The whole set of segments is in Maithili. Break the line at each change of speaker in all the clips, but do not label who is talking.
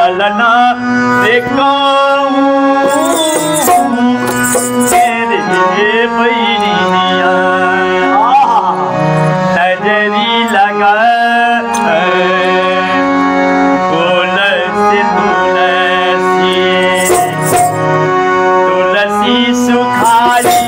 ललना देखो तेरे बैरिया नजरी लगा तुलसी तुलसी सुखाई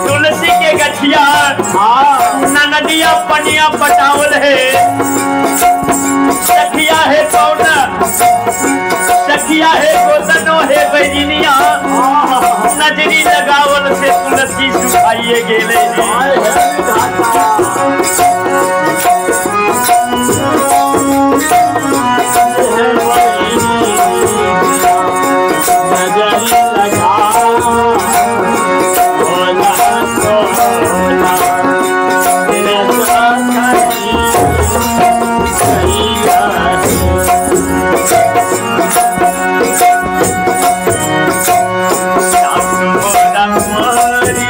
तुलसी के गठिया नदिया पनिया पटावल है सखिया है कौना सखिया है गोदनो है बैरिनिया नजरी लगावल से तुलसी सुखाइए गेले। सासु मोरा मोरी।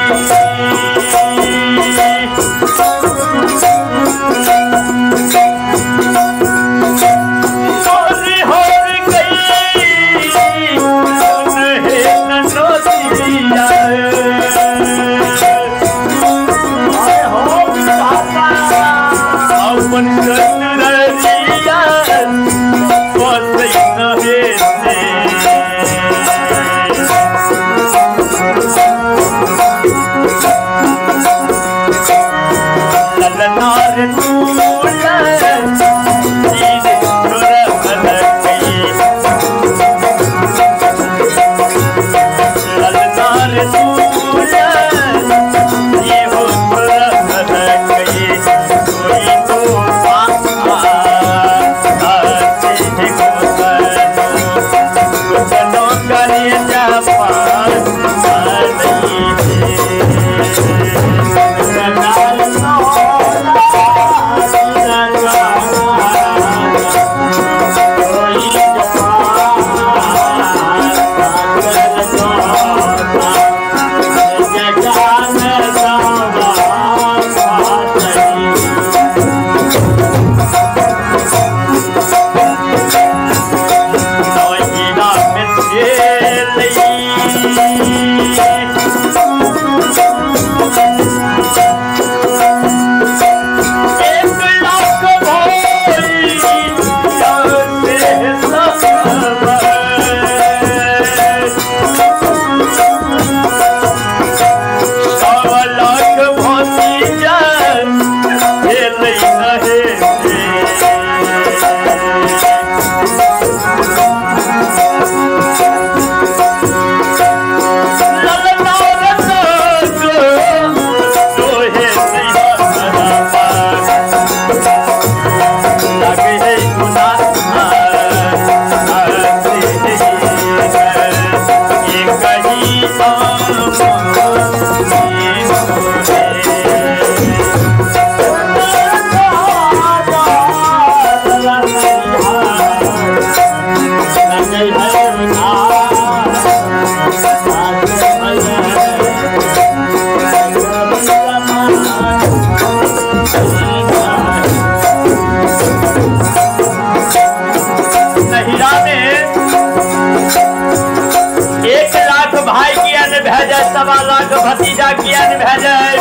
भाई किया ने भए जाए, 1.25 लाख भतीजा किया ने भए जाए,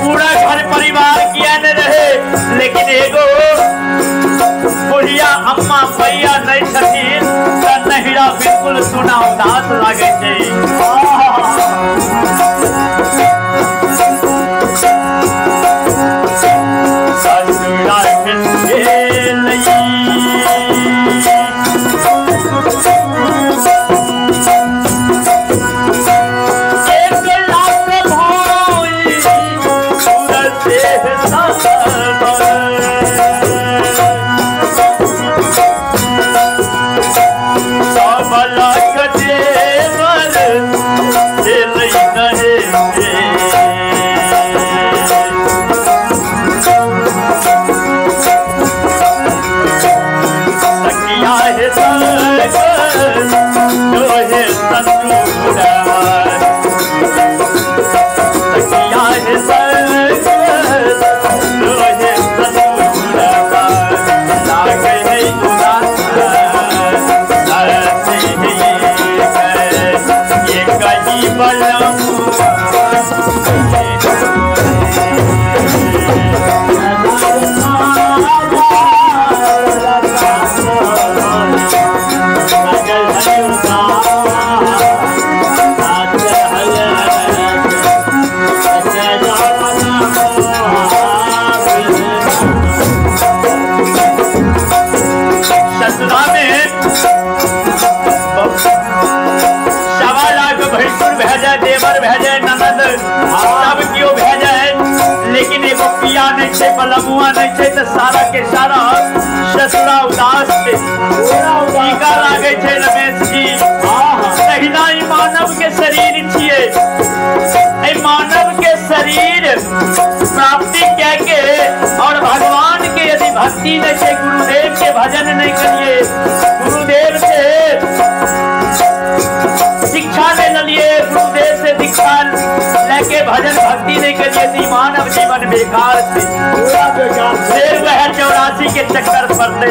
पूरा घर परिवार किया ने रहे, लेकिन एगो बुढ़िया अम्मा मैया नहीं छथिन त नहिरा बिल्कुल सुना उदास लागे छै। ससुरा के बलमुआ नहीं छै त सारा के सारा ससुरा उदास छै, टीका लागे छै रमेश जी। तहिना ई मानव के शरीर छियै, एहि मानव के शरीर प्राप्ति कए के और भगवान के यदि भक्ति नहीं छै, गुरुदेव के भजन नहीं करिए, गुरुदेव से शिक्षा नहीं ललिए, गुरुदेव से दीक्षा लेके भजन भक्ति नहीं करिए तो मानव जीवन बेकार थे, फिर वह 84 के चक्कर पड़ते।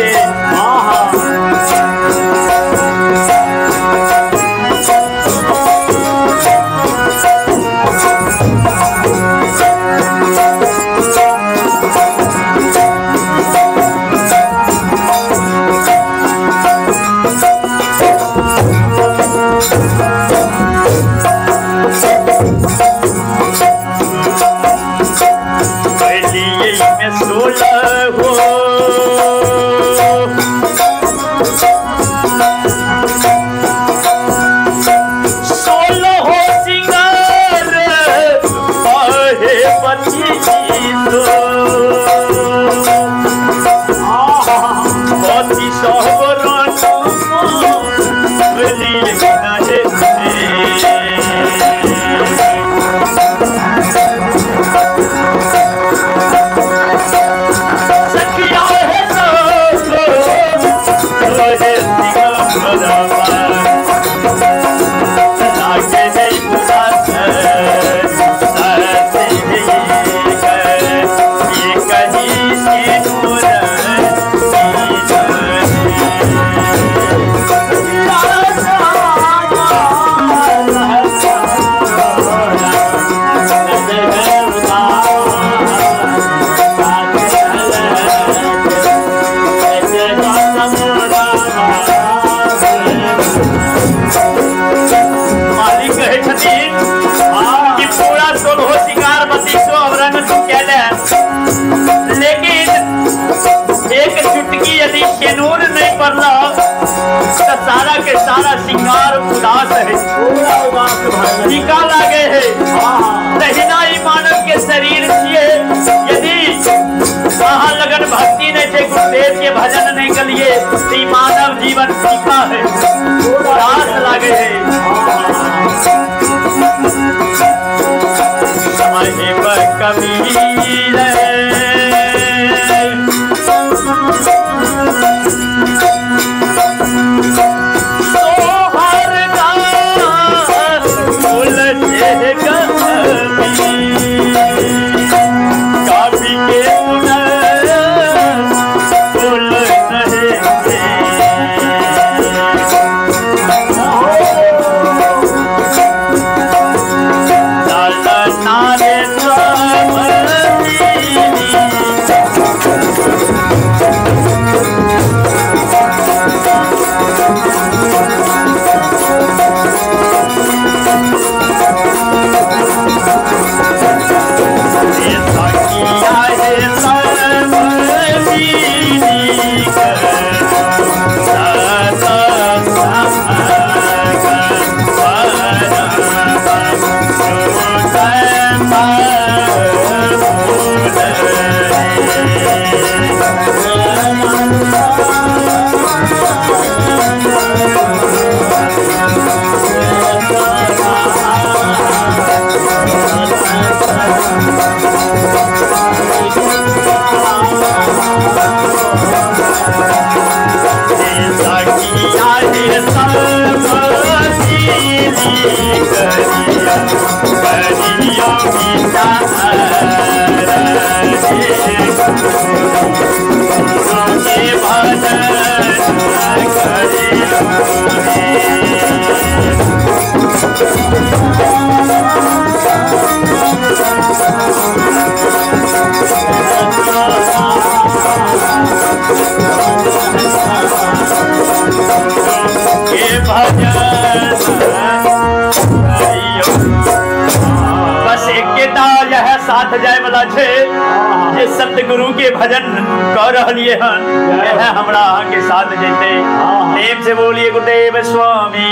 सारा के सारा श्रृंगार उदास है, टीका लागे है। तहिना ही मानव के शरीर छियै, यदि वहाँ लगन भक्ति नहीं छै, गुरुदेव के भजन नहीं करिए तो मानव जीवन फीका है, उदास लागे है। साहिब कबीर के साथ जाय वाला छै जे सतगुरु के भजन कऽ रहलियै हन, इएह हमरा अहाँके साथ जेतै। प्रेम से बोलिए गुरुदेव स्वामी।